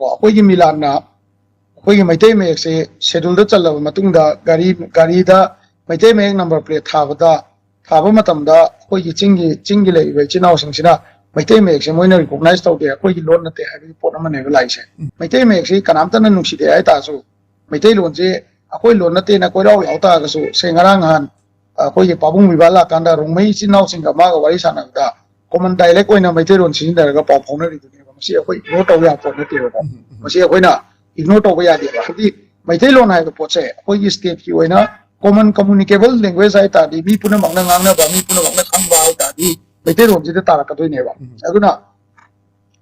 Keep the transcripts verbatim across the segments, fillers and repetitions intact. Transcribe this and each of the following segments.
ꯀꯣ, ꯑꯩꯈꯣꯏꯒꯤ ꯃꯤꯂꯥꯟꯅ ꯑꯩꯈꯣꯏꯒꯤ ꯃꯩꯇꯩ ꯃꯌꯦꯛꯁꯦ ꯁꯦꯗꯨꯜꯗ ꯆꯜꯂꯕ ꯃꯇꯨꯡꯗ ꯒꯥꯔꯤ ꯒꯥꯔꯤꯗ ꯃꯩꯇꯩ ꯃꯌꯦꯛ ꯅꯝꯕꯔ ꯄ꯭ꯂꯦꯠ ꯊꯥꯕꯗ ꯊꯥꯕ ꯃꯇꯝꯗ ꯑꯩꯈꯣꯏꯒꯤ ꯆꯤꯡꯒꯤ ꯆꯤꯡꯒꯤ ꯂꯩꯔꯤꯕ ꯏꯆꯤꯟ ꯏꯅꯥꯎꯁꯤꯡꯁꯤꯅ ꯃꯩꯇꯩ ꯃꯌꯦꯛꯁꯦ ꯃꯣꯏꯅ ꯔꯤꯀꯣꯛꯅꯥꯏꯁ ꯇꯧꯗꯦ, ꯑꯩꯈꯣꯏꯒꯤ ꯂꯣꯟ ꯅꯠꯇꯦ ꯍꯥꯏꯕꯒꯤ ꯄꯣꯠ ꯑꯃꯅꯦꯕ ꯂꯥꯛꯏꯁꯦ꯫ ꯃꯩꯇꯩ ꯃꯌꯦꯛꯁꯤ ꯀꯅꯥꯝꯇꯅ ꯅꯨꯡꯁꯤꯗꯦ ꯍꯥꯏꯇꯥꯔꯁꯨ, ꯃꯩꯇꯩꯂꯣꯟꯁꯦ ꯑꯩꯈꯣꯏ ꯂꯣꯟ ꯅꯠꯇꯦꯅ ꯀꯣꯏꯔꯥꯎ ꯂꯥꯎ ꯇꯥꯔꯒꯁꯨ, ꯁꯦ, ꯉꯔꯥꯡ ꯅꯍꯥꯟ ꯑꯩꯈꯣꯏꯒꯤ ꯄꯥꯕꯨꯡ ꯕꯤꯕꯥ ꯂꯥꯛꯀꯥꯟꯗ ꯔꯣꯡꯃꯩ ꯏꯆꯤꯟ ꯏꯅꯥꯎꯁꯤꯡꯒ ꯃꯥꯒ ꯋꯥꯔꯤ ꯁꯥꯟꯅꯕꯗ ꯀꯣꯃꯟ ꯗꯥꯏꯂꯦꯛ ꯑꯣꯏꯅ ꯃꯩꯇꯩꯂꯣꯟ ꯁꯤꯖꯤꯟꯅꯔꯒ ꯄꯥꯎ ꯐꯥꯎꯅꯔꯤꯗꯨꯅꯦꯕ꯫ ꯃꯁꯤ ꯑꯩꯈꯣꯏ ꯏꯒꯅꯣꯔ ꯇꯧꯕ ꯌꯥꯕ ꯄꯣꯠ ꯅꯠꯇꯦꯕꯀꯣ꯫ ꯃꯁꯤ ꯑꯩꯈꯣꯏꯅ ꯏꯒꯅꯣꯔ ꯇꯧꯕ ꯌꯥꯗꯦꯕ꯫ ꯍꯥꯏꯗꯤ ꯃꯩꯇꯩꯂꯣꯟ ꯍꯥꯏꯕ ꯄꯣꯠꯁꯦ ꯑꯩꯈꯣꯏꯒꯤ ꯁ꯭ꯇꯦꯠꯀꯤ ꯑꯣꯏꯅ ꯀꯣꯃꯟ ꯀꯝꯃꯨꯅꯤꯀꯦꯕꯜ ꯂꯦꯡꯒ꯭ꯋꯦꯖ ꯍꯥꯏ ꯇꯥꯔꯗꯤ, ꯃꯤ ꯄꯨꯝꯅꯃꯛꯅ ꯉꯥꯡꯅꯕ, ꯃꯤ ꯄꯨꯝꯅꯃꯛꯅ ꯈꯪꯕ ꯍꯥꯏ ꯇꯥꯔꯗꯤ ꯃꯩꯇꯩꯂꯣꯟꯁꯤꯗ ꯇꯥꯔꯛꯀꯗꯣꯏꯅꯦꯕ꯫ ꯑꯗꯨꯅ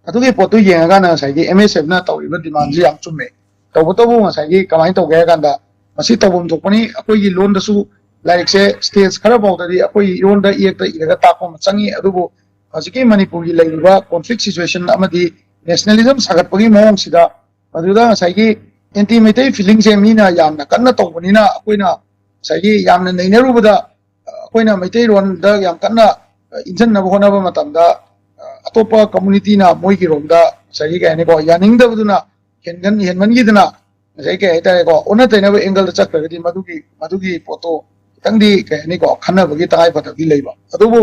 ꯑꯗꯨꯒꯤ ꯄꯣꯠꯇꯨ ꯌꯦꯡꯉꯀꯥꯟꯗ ꯉꯁꯥꯏꯒꯤ ꯑꯦꯝ ꯑꯦꯁ ꯑꯦꯐꯅ ꯇꯧꯔꯤꯕ ꯗꯤꯃꯥꯟꯁꯤ ꯌꯥꯝ ꯆꯨꯝꯃꯦ꯫ ꯇꯧꯕꯇꯕꯨ ꯉꯁꯥꯏꯒꯤ ꯀꯃꯥꯏꯅ ꯇꯧꯒꯦ ꯍꯥꯏ ꯀꯥꯟꯗ, ꯃꯁꯤ ꯇꯧꯐꯝ ꯊꯣꯛꯄꯅꯤ꯫ ꯑꯩꯈꯣꯏꯒꯤ ꯂꯣꯟꯗꯁꯨ ꯂꯥꯏꯔꯤꯛꯁꯦ ꯁ꯭ꯇꯦꯖ ꯈꯔ ꯐꯥꯎꯗꯗꯤ ꯑꯩꯈꯣꯏ ꯏꯔꯣꯟꯗ ꯏꯌꯦꯛꯇ ꯏꯔꯒ ꯇꯥꯛꯄ ꯑꯃ ꯆꯪꯉꯤ꯫ ꯑꯗꯨꯕꯨ ꯍꯧꯖꯤꯛꯀꯤ ꯃꯅꯤꯄꯨꯔꯒꯤ ꯂꯩꯔꯤꯕ ꯀꯣꯟꯐ꯭ꯂꯤꯛ ꯁꯤꯆꯨꯋꯦꯁꯟ ꯑꯃꯗꯤ ꯅꯦꯁꯅꯦꯂꯤꯖꯝ ꯁꯥꯒꯠꯄꯒꯤ ꯃꯑꯣꯡꯁꯤꯗ, ꯃꯗꯨꯗ ꯉꯁꯥꯏꯒꯤ ꯑꯦꯟꯇꯤ ꯃꯩꯇꯩ ꯐꯤꯂꯤꯡꯁꯦ ꯃꯤꯅ ꯌꯥꯝꯅ ꯀꯟꯅ ꯇꯧꯕꯅꯤꯅ, ꯑꯩꯈꯣꯏꯅ ꯉꯁꯥꯏꯒꯤ ꯌꯥꯝꯅ ꯅꯩꯅꯔꯨꯕꯗ, ꯑꯩꯈꯣꯏꯅ ꯃꯩꯇꯩꯔꯣꯟꯗ ꯌꯥꯝ ꯀꯟꯅ ꯏꯟꯁꯤꯟꯅꯕ ꯍꯣꯠꯅꯕ ꯃꯇꯝꯗ, ꯑꯇꯣꯞꯄ ꯀꯝꯃꯨꯅꯤꯇꯤꯅ ꯃꯣꯏꯒꯤꯔꯣꯝꯗ ꯉꯁꯥꯏꯒꯤ, ꯀꯩ ꯍꯥꯏꯅꯤꯀꯣ, ꯌꯥꯅꯤꯡꯗꯕꯗꯨꯅ ꯍꯦꯟꯒꯟ ꯍꯦꯟꯃꯟꯈꯤꯗꯅ, ꯉꯁꯥꯏ, ꯀꯩ ꯍꯥꯏꯇꯥꯔꯦꯀꯣ, ꯑꯣꯟꯅ ꯇꯩꯅꯕ ꯑꯦꯡꯒꯜꯗ ꯆꯠꯈ꯭ꯔꯒꯗꯤ ꯃꯗꯨꯒꯤ ꯃꯗꯨꯒꯤ ꯄꯣꯠꯇꯣ ꯈꯤꯇꯪꯗꯤ, ꯀꯩ ꯍꯥꯏꯅꯤꯀꯣ, ꯈꯟꯅꯕꯒꯤ ꯇꯉꯥꯏ ꯐꯗꯕꯗꯤ ꯂꯩꯕ꯫ ꯑꯗꯨꯕꯨ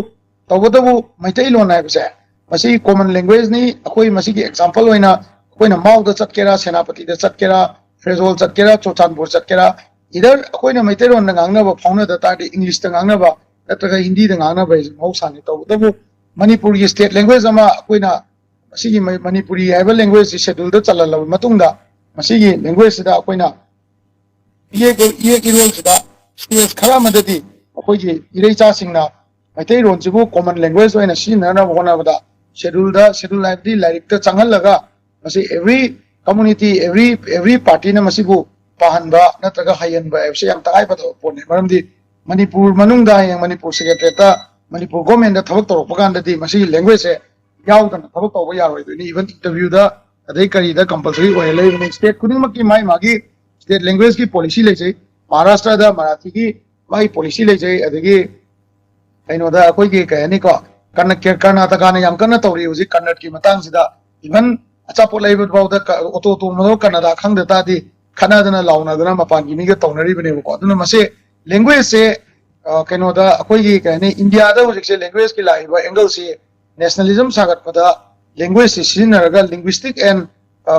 ꯇꯧꯕꯇꯕꯨ ꯃꯩꯇꯩꯂꯣꯟ ꯍꯥꯏꯕꯁꯦ ꯃꯁꯤ ꯀꯣꯃꯟ ꯂꯦꯡꯒ꯭ꯋꯦꯖꯅꯤ꯫ ꯑꯩꯈꯣꯏ ꯃꯁꯤꯒꯤ ꯑꯦꯛꯖꯥꯝꯄꯜ ꯑꯣꯏꯅ ꯑꯩꯈꯣꯏꯅ ꯃꯥꯎꯗ ꯆꯠꯀꯦꯔꯥ, ꯁꯦꯅꯥꯄꯇꯤꯗ ꯆꯠꯀꯦꯔꯥ, ꯐ꯭ꯔꯦꯖꯣꯜ ꯆꯠꯀꯦꯔꯥ, ꯆꯨꯔꯆꯥꯟꯄꯨꯔ ꯆꯠꯀꯦꯔꯥ, ꯏꯗꯔ ꯑꯩꯈꯣꯏꯅ ꯃꯩꯇꯩꯂꯣꯟꯗ ꯉꯥꯡꯅꯕ ꯐꯥꯎꯅꯗ ꯇꯥꯔꯗꯤ ꯏꯪꯂꯤꯁꯇ ꯉꯥꯡꯅꯕ ꯅꯠꯇ꯭ꯔꯒ ꯍꯤꯟꯗꯤꯗ ꯉꯥꯡꯅꯕ ꯍꯥꯏꯁꯦ ꯃꯍꯧꯁꯥꯅꯤ꯫ ꯇꯧꯕꯇꯕꯨ ꯃꯅꯤꯄꯨꯔꯒꯤ ꯁ꯭ꯇꯦꯠ ꯂꯦꯡꯒ꯭ꯋꯦꯖ ꯑꯃ ꯑꯩꯈꯣꯏꯅ ꯃꯁꯤꯒꯤ ꯃ-, ꯃꯅꯤꯄꯨꯔꯤ ꯍꯥꯏꯕ ꯂꯦꯡꯒ꯭ꯋꯦꯖꯁꯤ ꯁꯦꯗꯨꯜꯗ ꯆꯜꯍꯜꯂꯕ ꯃꯇꯨꯡꯗ, ꯃꯁꯤꯒꯤ ꯂꯦꯡꯒ꯭ꯋꯦꯖꯁꯤꯗ ꯑꯩꯈꯣꯏꯅ ꯏꯌꯦꯛ ꯏꯌꯦꯛ ꯏꯔꯣꯜꯁꯤꯗ ꯁ꯭ꯇꯦꯖ ꯈꯔ ꯑꯃꯗꯗꯤ ꯑꯩꯈꯣꯏꯒꯤ ꯏꯔꯩꯆꯥꯁꯤꯡꯅ ꯃꯩꯇꯩꯂꯣꯟꯁꯤꯕꯨ ꯀꯣꯃꯟ ꯂꯦꯡꯒ꯭ꯋꯦꯖ ꯑꯣꯏꯅ ꯁꯤꯖꯤꯟꯅꯅꯕ ꯍꯣꯠꯅꯕꯗ ꯁꯦꯗꯨꯜꯗ, ꯁꯦꯗꯨꯜ ꯍꯥꯏꯕꯗꯤ ꯂꯥꯏꯔꯤꯛꯇ ꯆꯪꯍꯜꯂꯒ ꯃꯁꯤ every community, every, every partyꯅ ꯃꯁꯤꯕꯨ ꯄꯥꯍꯟꯕ ꯅꯠꯇ꯭ꯔꯒ ꯍꯩꯍꯟꯕ ꯍꯥꯏꯕꯁꯤ ꯌꯥꯝ ꯇꯉꯥꯏꯐꯗꯕ ꯄꯣꯠꯅꯤ꯫ ꯃꯔꯝꯗꯤ ꯃꯅꯤꯄꯨꯔ ꯃꯅꯨꯡꯗ ꯍꯌꯦꯡ ꯃꯅꯤꯄꯨꯔ ꯁꯦꯀ꯭ꯔꯦꯇꯔꯤꯌꯦꯠꯇ, ꯃꯅꯤꯄꯨꯔ ꯒꯣꯔꯃꯦꯟꯗ ꯊꯕꯛ ꯇꯧꯔꯛꯄ ꯀꯥꯟꯗꯗꯤ ꯃꯁꯤꯒꯤ ꯂꯦꯡꯒ꯭ꯋꯦꯖꯁꯦ ꯌꯥꯎꯗꯅ ꯊꯕꯛ ꯇꯧꯕ ꯌꯥꯔꯣꯏꯗꯣꯏꯅꯤ꯫ ꯏꯚꯟ ꯏꯟꯇꯔꯚ꯭ꯌꯨꯗ ꯑꯗꯩ ꯀꯔꯤꯗ ꯀꯝꯄꯜꯁꯔꯤ ꯑꯣꯏꯍꯜꯂꯛꯏꯕꯅꯤ꯫ ꯁ꯭ꯇꯦꯠ ꯈꯨꯗꯤꯡꯃꯛꯀꯤ ꯃꯥꯒꯤ ꯃꯥꯒꯤ ꯁ꯭ꯇꯦꯠ ꯂꯦꯡꯒ꯭ꯋꯦꯖꯀꯤ ꯄꯣꯂꯤꯁꯤ ꯂꯩꯖꯩ꯫ ꯃꯍꯥꯔꯥꯁꯇ꯭ꯔꯗ ꯃꯔꯥꯊꯤꯒꯤ ꯃꯥꯒꯤ ꯄꯣꯂꯤꯁꯤ ꯂꯩꯖꯩ꯫ ꯑꯗꯒꯤ ꯀꯩꯅꯣꯗ ꯑꯩꯈꯣꯏꯒꯤ, ꯀꯩ ꯍꯥꯏꯅꯤꯀꯣ, ꯀꯔꯅ-, ꯀꯔꯅꯥꯇꯀꯥꯅ ꯌꯥꯝ ꯀꯟꯅ ꯇꯧꯔꯤ ꯍꯧꯖꯤꯛ ꯀꯟꯅꯠꯀꯤ ꯃꯇꯥꯡꯁꯤꯗ꯫ ꯏꯚꯟ ꯑꯆꯥꯄꯣꯠ ꯂꯩꯕ ꯐꯥꯎꯗ ꯑꯣꯇꯣ ꯇꯣꯡꯕꯗꯣ ꯀꯟꯅꯗꯥ ꯈꯪꯗ ꯇꯥꯔꯗꯤ ꯈꯠꯅꯗꯅ ꯂꯥꯎꯅꯗꯅ ꯃꯄꯥꯟꯒꯤ ꯃꯤꯒ ꯇꯧꯅꯔꯤꯕꯅꯦꯕꯀꯣ꯫ ꯑꯗꯨꯅ ꯃꯁꯤ languageꯁꯦ ꯀꯩꯅꯣꯗ ꯑꯩꯈꯣꯏꯒꯤ ꯀꯩ ꯍꯥꯏꯅꯤ, ꯏꯟꯗꯤꯌꯥꯗ ꯍꯧꯖꯤꯛꯁꯦ languageꯀꯤ ꯂꯥꯛꯏꯕ angleꯁꯤ nationalism ꯁꯥꯒꯠꯄꯗ languageꯁꯤ ꯁꯤꯖꯤꯟꯅꯔꯒ linguistic and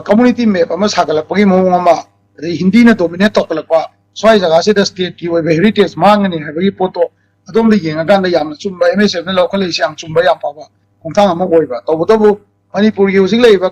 community map ꯑꯃ ꯁꯥꯒꯠꯂꯛꯄꯒꯤ ꯃꯑꯣꯡ ꯑꯃ, ꯑꯗꯩ ꯍꯤꯟꯗꯤꯅ dominate ꯇꯧꯈꯠꯂꯛꯄ, ꯁ꯭ꯋꯥꯏ ꯖꯒꯥꯁꯤꯗ stateꯀꯤ ꯑꯣꯏꯕ heritage ꯃꯥꯡꯒꯅꯤ ꯍꯥꯏꯕꯒꯤ ꯄꯣꯠꯇꯣ ꯑꯗꯣꯝꯗ ꯌꯦꯡꯉꯀꯥꯟꯗ ꯌꯥꯝꯅ ꯆꯨꯝꯕ, MSFꯅ ꯂꯧꯈꯠꯂꯛꯏꯁꯤ ꯌꯥꯝ ꯆꯨꯝꯕ, ꯌꯥꯝ ꯐꯕ ꯈꯣꯡꯊꯥꯡ ꯑꯃ ꯑꯣꯏꯕ꯫ ꯇꯧꯕꯇꯕꯨ ꯃꯅꯤꯄꯨꯔꯒꯤ ꯍꯧꯖꯤꯛ ꯂꯩꯔꯤꯕ